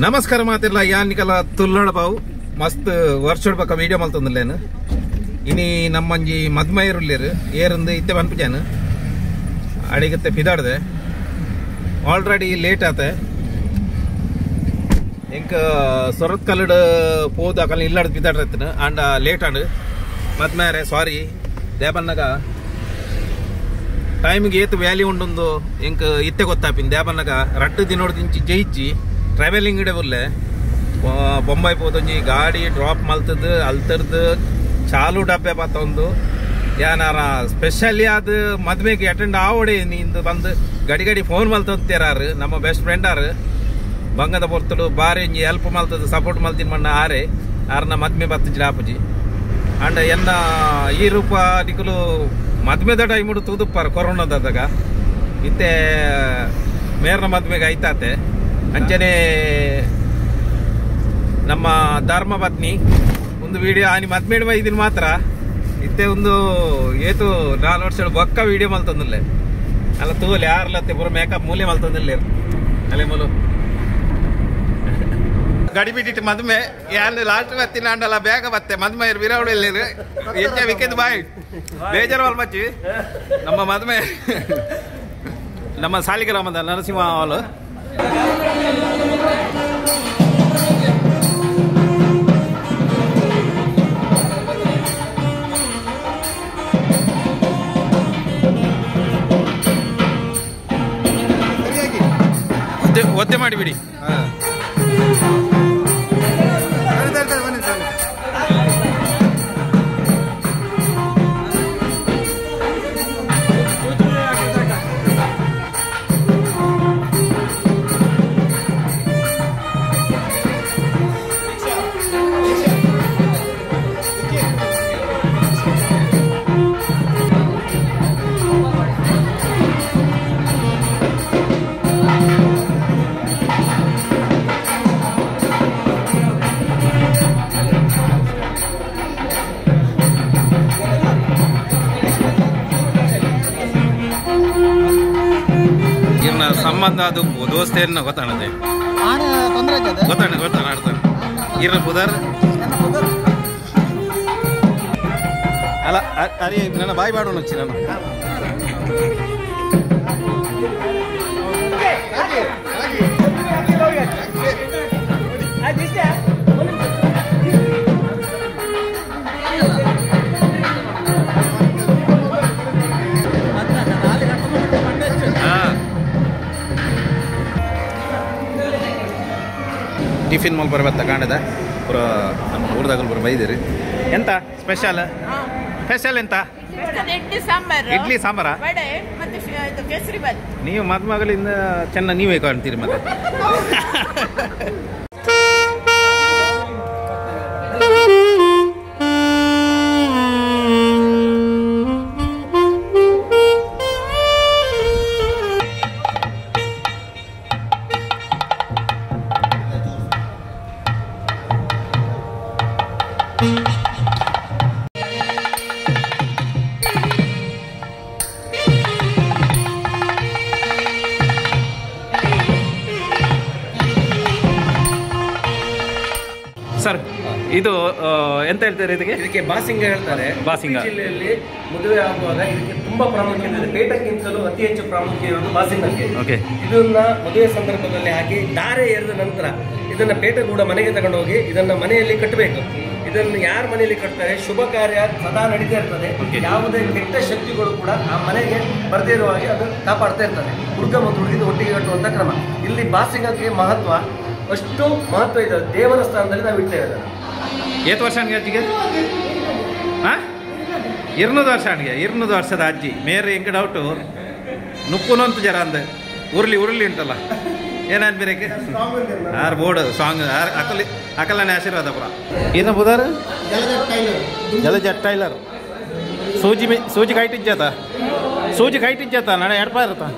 ನಮಸ್ಕಾರ ಮಾತಿರ್ಲ ಯಾನಿಕಲ ತುಲ್ಲಡ ಬಾವು ಮಸ್ತ್ ವರ್ಷಡ್ ಬಕ್ಕ ವಿಡಿಯೋ ಮಲ್ತೊಂದುಲ್ಲೇನು ಇನಿ ನಮ್ಮಂಜಿ ಮದ್ಮೈರುಲ್ಲೇರು ಏರಂದು ಇತ್ತೆ ಪನ್ಪುಜಾನು ಅಡಿಗತ್ತೆ ಪಿದಾಡ್ದೆ ಆಲ್ರೆಡಿ ಲೇಟ್ ಆತೆ ಎಂಕ ಸೊರತ್ ಕಲ್ಲಡ್ ಪೋದು ಅಕಲ್ ಇಲ್ಲಾಡ್ ಪಿದಾಡ್ರತ್ತಿನ ಆಂಡ ಲೇಟ್ ಆಂಡ್ ಮದ್ಮೇರೆ ಸಾರಿ ದೇಬನ್ನಾಗ ಟೈಮಿಗೆ ಏತು ವ್ಯಾಲ್ಯೂ ಉಂಡೊಂದು ಎಂಕ ಇತ್ತೆ ಗೊತ್ತಾಪಿನ ದೇಬನ್ನಾಗ ರಡ್ಡು ದಿನೋಡ್ದಿಂಚಿ ಜಯಿಚ್ಚಿ ಟ್ರಾವೆಲಿಂಗ್ ಇಡೆ ಬುಲ್ಲೆ ಬೊಂಬೈ ಪೋದೊಂಜಿ ಗಾಡಿ ಡ್ರಾಪ್ ಮಲ್ತದ್ದು ಅಲ್ತರ್ದು ಚಾಲು ಡಬ್ಬೆ ಬತ್ತೊಂದು ಯಾನಾರ ಸ್ಪೆಷಲಿ ಅದು ಮದ್ವೆಗೆ ಅಟೆಂಡ್ ಆವಡೆ ನಿಂದು ಬಂದು ಗಡಿ ಗಡಿ ಫೋನ್ ಮಲ್ತಂತೀರಾರು ನಮ್ಮ ಬೆಸ್ಟ್ ಫ್ರೆಂಡ್ ಆರು ಬಂಗದ ಪೊರ್ತುಡು ಬಾರಿ ಒಂಜಿ ಹೆಲ್ಪ್ ಮಲ್ತದ್ದು ಸಪೋರ್ಟ್ ಮಲ್ತಿನ ಮಣ್ಣ ಆರೆ ಆರ್ನ ಮದ್ಮೆ ಬತ್ತಿಜಿ ಆಪುಜಿ ಅಂಡ್ ಎನ್ನ ಈ ರೂಪ ನಿಕುಲು ಮದ್ಮೆದ ಟೈಮುಡು ತೂದುಪ್ಪಾರು ಕೊರೋನಾದಾಗ ಇತ್ತೆ ಮೇರ್ನ ಮದ್ಮೆಗೆ ಐತಾತೆ ಅಂಚನೆ ನಮ್ಮ ಧರ್ಮ ಪತ್ನಿ ಒಂದು ವಿಡಿಯೋ ಆನಿ ಮದ್ಮೇಡ ಇದನ್ನ ಮಾತ್ರ ಇತ್ತೆ ಒಂದು ಏತು 4 ವರ್ಷ ಬೊಕ್ಕ ವಿಡಿಯೋ ಮಲ್ತೊಂದುಲ್ಲೆ ಅಲ್ಲ ತೂಲೆ ಯಾರ್ಲತ್ತೆ ಪೂರ ಮೇಕಪ್ ಮೂಲೆ ಮಲ್ತೊಂದುಲ್ಲೆ ಅಲ್ಲೇ ಮೂಲು ಗಡಿ ಬಿಟ್ಟಿಟ್ಟು ಮದುವೆ ಯಾರು ಲಾಸ್ಟ್ ಬತ್ತಿನ ಅಂಡಲ್ಲ ಬೇಗ ಬತ್ತೆ ಮದುವೆ ಬಿರವಡು ಇಲ್ಲ ಹೆಚ್ಚ ವಿಕೆದು ಬಾಯ್ ಬೇಜಾರು ಮಚ್ಚಿ ನಮ್ಮ ಮದುವೆ ನಮ್ಮ ಸಾಲಿಗ್ರಾಮದ ನರಸಿಂಹ ಹಾಲ್ ಒದ್ದೆ ಮಾಡಿಬಿಡಿ. ಸಂಬಂಧ ಅದು ದೋಸ್ತ ಗೊತ್ತಾಣದೆ ಗೊತ್ತಾಣ ಗೊತ್ತಾಣ ಆಡ್ತಾನೆ ಇರ ಬುಧರ್ ಅಲ್ಲ ಅರೆ ನನ್ನ ಬಾಯಿ ಬಾಡೋಣ ಹಚ್ಚಿ ನಾನು ಟಿಫಿನ್ ಮಲ್ಪ ಬತ್ತ ಕಾಣದ ಪೂರ ನಮ್ಮ ಊರದಾಗಲ್ ಪೂರ ಬೈದಿರಿ. ಎಂತ ಸ್ಪೆಷಲ್? ಸ್ಪೆಷಲ್ ಎಂತ? ಇಡ್ಲಿ ಸಾಂಬಾರ್. ಇಡ್ಲಿ ಸಾಂಬಾರ ಮತ್ತೆ ಕೇಸರಿ ಬಾತ್. ನೀವು ಮದುಮಗಳಿಂದ ಚೆನ್ನಾಗಿ ನೀವೇ ಕಾಣ್ತೀರಿ ಮತ್ತೆ. ಸರ್ ಇದು ಎಂತ ಹೇಳ್ತಾರೆ ಇದಕ್ಕೆ? ಇದಕ್ಕೆ ಬಾಸಿಂಗ ಹೇಳ್ತಾರೆ. ಬಾಸಿಂಗ ಜಿಲ್ಲೆಯಲ್ಲಿ ಮದುವೆ ಆಗುವಾಗ ಇದಕ್ಕೆ ತುಂಬಾ ಪ್ರಾಮುಖ್ಯತೆ ಇದೆ. ಪೇಟಕ್ಕಿಂತಲೂ ಅತಿ ಹೆಚ್ಚು ಪ್ರಾಮುಖ್ಯ ಇರೋದು ಬಾಸಿಂಗಕ್ಕೆ. ಓಕೆ, ಇದನ್ನ ಮದುವೆ ಸಂದರ್ಭದಲ್ಲಿ ಹಾಕಿ ದಾರೆ ಎರೆದ ನಂತರ ಇದನ್ನ ಪೇಟ ಕೂಡ ಮನೆಗೆ ತಗೊಂಡು ಹೋಗಿ ಇದನ್ನ ಮನೆಯಲ್ಲಿ ಕಟ್ಟಬೇಕು. ಇದನ್ನು ಯಾರ ಮನೆಯಲ್ಲಿ ಕಟ್ತಾರೆ ಶುಭ ಕಾರ್ಯ ಸದಾ ನಡೀತಾ ಇರ್ತದೆ. ಯಾವುದೇ ಕೆಟ್ಟ ಶಕ್ತಿಗಳು ಕೂಡ ಆ ಮನೆಗೆ ಬರದೇ ಇರುವ ಹಾಗೆ ಅದು ಕಾಪಾಡ್ತಾ ಇರ್ತದೆ. ಹುಡುಗ ಮತ್ತು ಹುಡುಗಿದ ಒಟ್ಟಿಗೆ ಕಟ್ಟುವಂತ ಕ್ರಮ. ಇಲ್ಲಿ ಬಾಸಿಂಗಕ್ಕೆ ಮಹತ್ವ ಅಷ್ಟು ಮಹತ್ವ ಇದೆ. ದೇವರ ಸ್ಥಾನದಲ್ಲಿ ನಾವು ಇಡ್ತೇವೆ ಅದನ್ನು. ಏತ್ ವರ್ಷ ಅಣ್ಗೆ ಅಜ್ಜಿಗೆ? ಹಾಂ, 200 ವರ್ಷ ಅಣ್ಗೆ. 200 ವರ್ಷದ ಅಜ್ಜಿ ಮೇರೆ ಎಂಕ ಡೌಟು ನುಪ್ಪುನಂತ ಜರ ಅಂದ ಉರುಳಿ ಉರುಳಿ ಉಂಟಲ್ಲ ಏನಾನ್ ಬೇರೆ ಆರು ಬೋರ್ಡ್ ಸಾಂಗ್ ಅಕಲಿ ಅಕಲನೆ ಆಶೀರ್ವಾದ ಪುರ. ಏನು ಬುಧಾರ ಜಲಜ ಟೈಲರ್ ಸೂಜಿ ಸೂಜಿ ಕೈಟಿಜ್ಜಾತ ಸೂಜಿ ಕೈಟಿಜ್ಜಾತ ನಾಳೆ ಎಡಪ ಇರುತ್ತಾ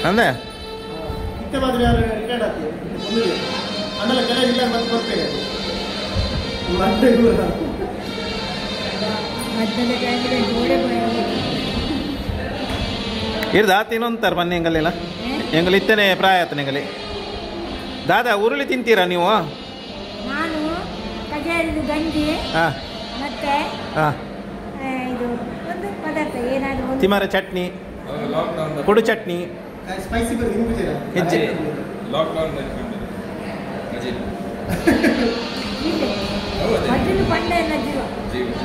ಅಂದೆ ಇರ್ದ ತಿನ್ನೊಂತಾರೆ ಬನ್ನಿ ಎಂಗಲೆಲ್ಲ ಎಂಗಲ್ ಇತ್ತೇನೆ ಪ್ರಾಯ ಆತನ ಎಂಗಲಿ. ದಾದಾ ಉರುಳಿ ತಿಂತೀರಾ ನೀವು? ನಾನು ಕಜಾರಿದು ಗಂಜಿ ಮತ್ತೆ ಇದು ಒಂದು ಪದಾರ್ಥ ಏನಾದರೂ ತಿಮರ ಚಟ್ನಿ, ಕುಡು ಚಟ್ನಿ, ಸ್ಪೈಸಿ ಹೆಜ್ಜೆ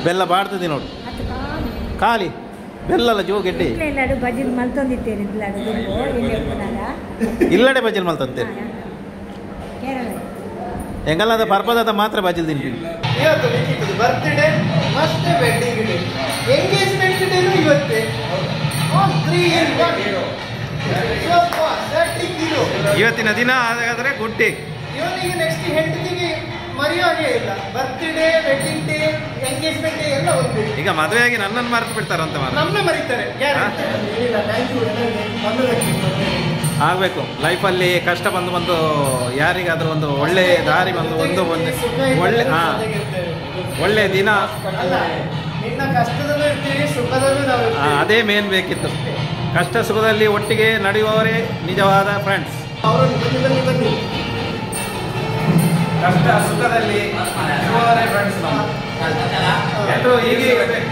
ಬೆಲ್ಲ ಬಾಡ್ತದೆ ನೋಡು, ಖಾಲಿ ಬೆಲ್ಲಲ್ಲ ಜೋ ಗೆಡ್ಡೆ ಬಜಿಲ್ ಮಲ್ತೊಂದಿತ್ತೇನೆ ಇಲ್ಲಡೆ ಬಜಿಲ್ ಮಲ್ತಂತೇನೆ ಎಂಗಲ್ಲಾದ ಪರ್ಪದಾದ ಮಾತ್ರ ಬಜಿಲ್ ತಿಂತೀವಿ. ಇವತ್ತು ಲಿಖಿತದ್ದು ಬರ್ತ್ಡೇ ಮತ್ತೆ ವೆಡ್ಡಿಂಗ್ ಡೇ, ಎಂಗೇಜ್ಮೆಂಟ್ ಡೇನು ಇವತ್ತೇ. 3 in 1. ಇವತ್ತಿನ ದಿನ ಹಾಗಾದ್ರೆ ಗುಡ್ ಡೇ. ಇವನಿಗೆ ನೆಕ್ಸ್ಟ್ ಹೆಂಡತಿಗೆ ಮರೆಯುವಾಗೆ ಇಲ್ಲ. Birthday, wedding day, engagement day ಎಲ್ಲ ಒಂದೇ. ಈಗ ಮದುವೆಯಾಗಿ ನನ್ನನ್ನು ಮರೆತು ಬಿಡ್ತಾರಂತ, ನಮ್ಮನ್ನ ಮರೀತಾರೆ. ಆಗಬೇಕು ಲೈಫಲ್ಲಿ ಕಷ್ಟ ಬಂದು ಬಂದು ಯಾರಿಗಾದ್ರೂ ಒಂದು ಒಳ್ಳೆ ದಾರಿ ಬಂದು ಒಂದು ಒಂದು ಒಳ್ಳೆ ಒಳ್ಳೆ ದಿನ. ಅದೇ ಮೇನ್ ಬೇಕಿತ್ತು. ಕಷ್ಟ ಸುಖದಲ್ಲಿ ಒಟ್ಟಿಗೆ ನಡೆಯುವವರೇ ನಿಜವಾದ ಫ್ರೆಂಡ್ಸ್. ಕಷ್ಟ ಸುಖದಲ್ಲಿ ಇರುವವರೇ ಫ್ರೆಂಡ್ಸ್. ಎಲ್ಲರೂ ಹೀಗೆ ಇರಬೇಕು.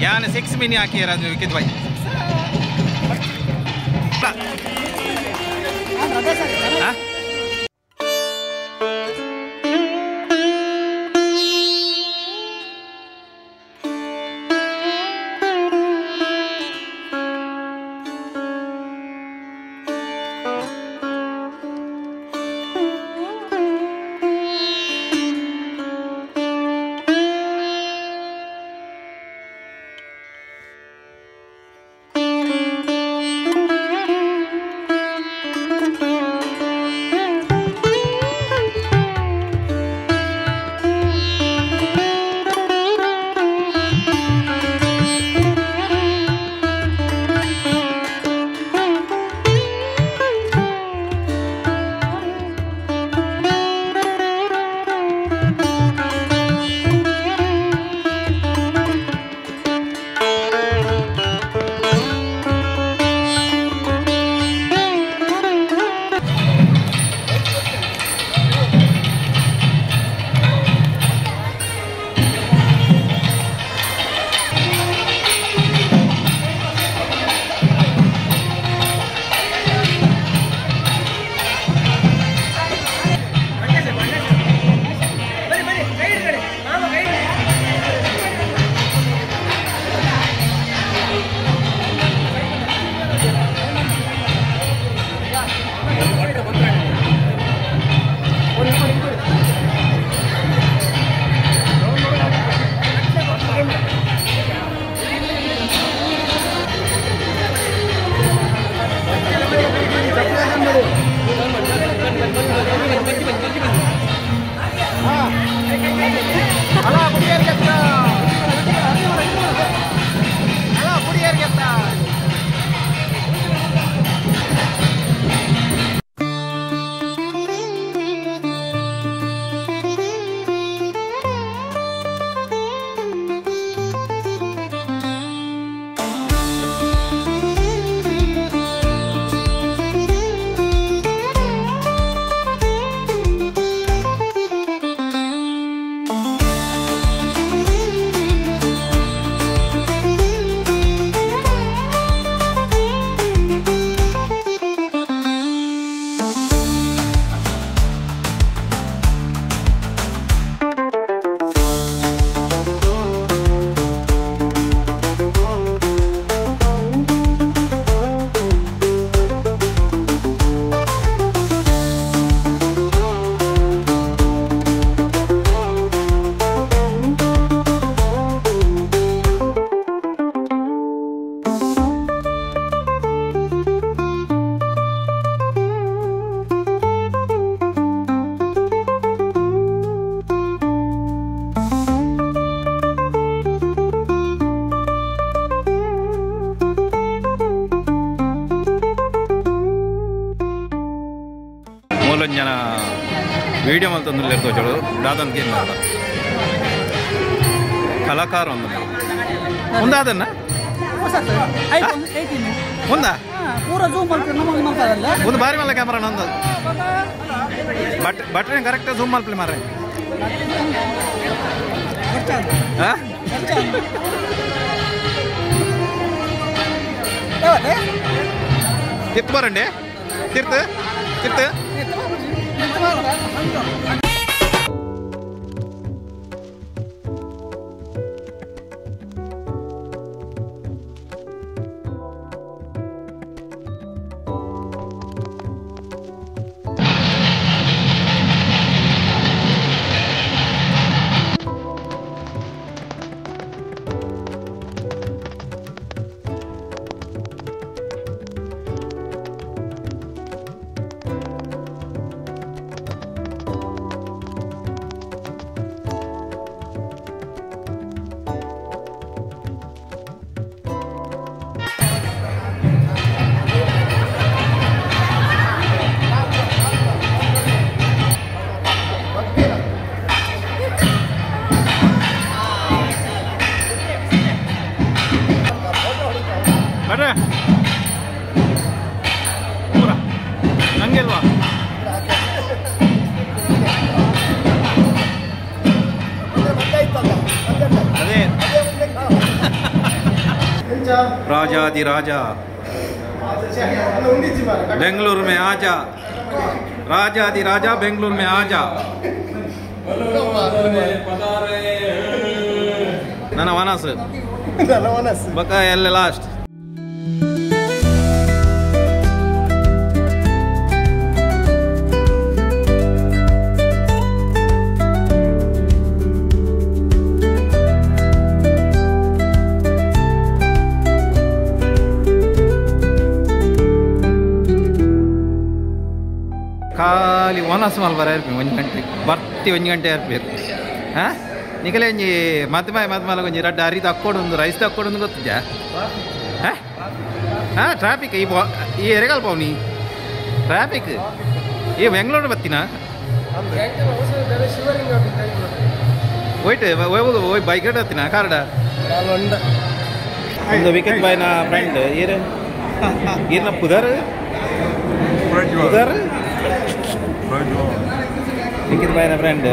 ಯಾನ್ 6 ಮಿನಿ ಹಾಕಿಯರ ವಿಕಿತ್ ಭಾಯ್. ಮಲ್ತೊಂದು ತೋಜೋಡು ದಾದಂತ ಕಲಾಕಾರ ಒಂದು ಒಂದಾದನ್ನ ಒಂದಾ ಒಂದು ಬಾರಿ ಮಲ್ಲ ಕ್ಯಾಮರಾ ನಂದು ಬಟ್ ಬಟ್ರೆ ಕರೆಕ್ಟ್ ಝೂಮ್ ಮಲ್ಪಲಿ ಮಾರ್ರೆ ತಿರ್ತು ಬರಂడి ತಿರ್ತು ತಿರ್ತು ನಂಗೆಲ್ವಾ ಅದೇ ರಾಜಾದಿ ರಾಜ ಬೆಂಗಳೂರು ಮೇ ಆಜಾ ರಾಜಾದಿ ರಾಜ ಬೆಂಗಳೂರು ಮೇ ಆಜಾ ನನ್ನ ವನಸ್ ಬಕ ಎಲ್ಲ ಲಾಸ್ಟ್ ಖಾಲಿ ಒನಸ್ ಮಲ್ಬರ ಇರ್ಪಿ ಒಂದು ಗಂಟೆ ಬರ್ತಿ ಒಂದು ಗಂಟೆ ಇರ್ಪಿ ಹಾಂ ನಿಕಲೆ ಒಂಜಿ ಮದ್ಮಾಯ ಮದ್ಮಾಲ ಒಂಜಿ ರಡ್ಡ ಅರಿ ತಕ್ಕೊಡು ಒಂದು ರೈಸ್ ತಕ್ಕೊಡು ಒಂದು ಗೊತ್ತಿದ್ಯಾ ಹಾಂ ಹಾಂ ಟ್ರಾಫಿಕ್ ಈ ಈ ಎರೆಗಾಲ್ ಪಾವ್ನಿ ಟ್ರಾಫಿಕ್ ಈ ಬೆಂಗಳೂರು ಬತ್ತಿನ ಹೋಯ್ತು ಓಯ್ ಬೈಕ್ ಹತ್ತಿನ ಕಾರ್ಡ ಒಂದು ವಿಕೆಟ್ ಬಾಯ್ನ ಫ್ರೆಂಡ್ ಈರ್ ಈರ್ನ ಪುದರ್ ಪುದರ್ ವಿಕಿತ್ ಬಾಯ್ನ ಫ್ರೆಂಡ್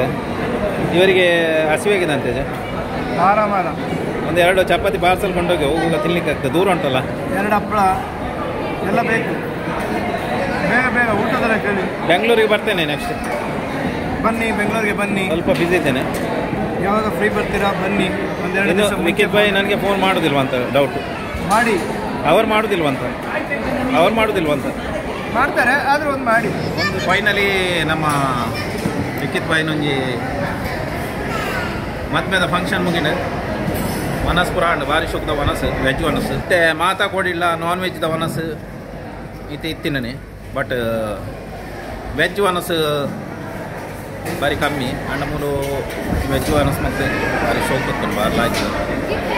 ಇವರಿಗೆ ಹಸಿವೆಗಿದೆ ಅಂತೆ ಆರಾಮ ಒಂದು ಎರಡು ಚಪಾತಿ ಪಾರ್ಸಲ್ ಕೊಂಡೋಗಿ ಹೋಗುವಾಗ ತಿನ್ಲಿಕ್ಕೆ ಆಗ್ತದೆ ದೂರ ಉಂಟಲ್ಲ ಎರಡು ಹಪ್ಪಳ ಎಲ್ಲ ಬೇಕು ಬೇಗ ಬೇಗ ಊಟದ ಕೇಳಿ ಬೆಂಗಳೂರಿಗೆ ಬರ್ತೇನೆ ನೆಕ್ಸ್ಟ್ ಬನ್ನಿ ಬೆಂಗಳೂರಿಗೆ ಬನ್ನಿ ಸ್ವಲ್ಪ ಬ್ಯುಸಿ ಇದ್ದೇನೆ ಯಾವಾಗ ಫ್ರೀ ಬರ್ತೀರಾ ಬನ್ನಿ ಒಂದೆರಡು ದಿವಸ ವಿಕಿತ್ ಬಾಯ್ ನನಗೆ ಫೋನ್ ಮಾಡೋದಿಲ್ವಂತ ಡೌಟ್ ಮಾಡಿ ಅವ್ರು ಮಾಡೋದಿಲ್ವಂತ ಅವ್ರು ಮಾಡೋದಿಲ್ವಂತ ಮಾಡ್ತಾರೆ ಆದರೂ ಒಂದು ಮಾಡಿ ಒಂದು ಫೈನಲಿ ನಮ್ಮ ವಿಕಿತ್ ಬಾಯ್ನೊಂಜಿ ಮದ್ಮೆದ ಫಂಕ್ಷನ್ ಮುಗಿನ ವನಸ್ ಪುರ ಅಂಡ್ ಭಾರಿ ಶೋಕದ ವನಸ್ ವೆಜ್ ವನಸ್ ಮತ್ತೆ ಮಾತಾ ಕೊಡಿಲ್ಲ ನಾನ್ ವೆಜ್ದ ವನಸ್ ಇತ್ತು ಇತ್ತಿನೇ ಬಟ್ ವೆಜ್ ವನಸ್ ಭಾರಿ ಕಮ್ಮಿ ಅಂಡ ಮೂಲು ವೆಜ್ ವನಸ್ ಮತ್ತು ಭಾರಿ ಶೋಕ್ ಗೊತ್ತುಂಟು ಭಾರಿ ಲಾಯ್ತು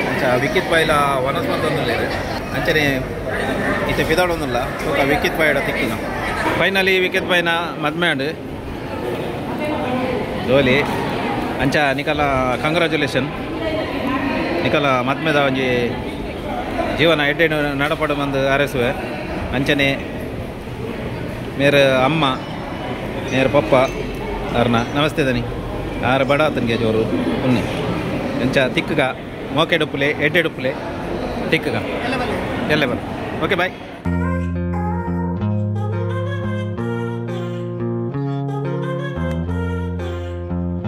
ಅಂಚ ವಿಕಿತ್ ಬಾಯ್ಲ ವನಸ್ ಮತ್ತೊಂದಿಲ್ಲ ಅಂಚನೆ ಇತ್ತೆ ಪಿದಾಡೊಂದಿಲ್ಲ ಶೋಕ ವಿಕಿತ್ ಬಾಯ್ಡ ತಿಕ್ಕಿನ ಫೈನಲಿ ವಿಕಿತ್ ಬಾಯ್ನ ಮದ್ಮೆ ಅಂಡ್ ಜೋಲಿ ಅಂಚ ನಿಕಲ ಕಂಗ್ರ್ಯಾಚುಲೇಷನ್ ನಿಕಲ ಮದ್ಮೆದ ಒಂಜಿ ಜೀವನ ಎಡ್ಡೆ ನಡಪಡು ಬಂದು ಅರಸುವೆ ಅಂಚನೆ ಮೇರ ಅಮ್ಮ ಮೇರ ಪಪ್ಪ ಅರ್ನ ನಮಸ್ತೆ ದನಿ ಆರು ಬಡ ಆತನಿಗೆ ಜೋರು ಉನ್ನೆ ಅಂಚ ತಿಕ್ಕಗ ಮೋಕೆಡುಪ್ಪುಲೆ ಎಡ್ಡೆಡುಪ್ಪುಲೆ ತಿಕ್ಕಗ ಎಲ್ಲ ಬಲ್ಲ ಓಕೆ ಬಾಯ್.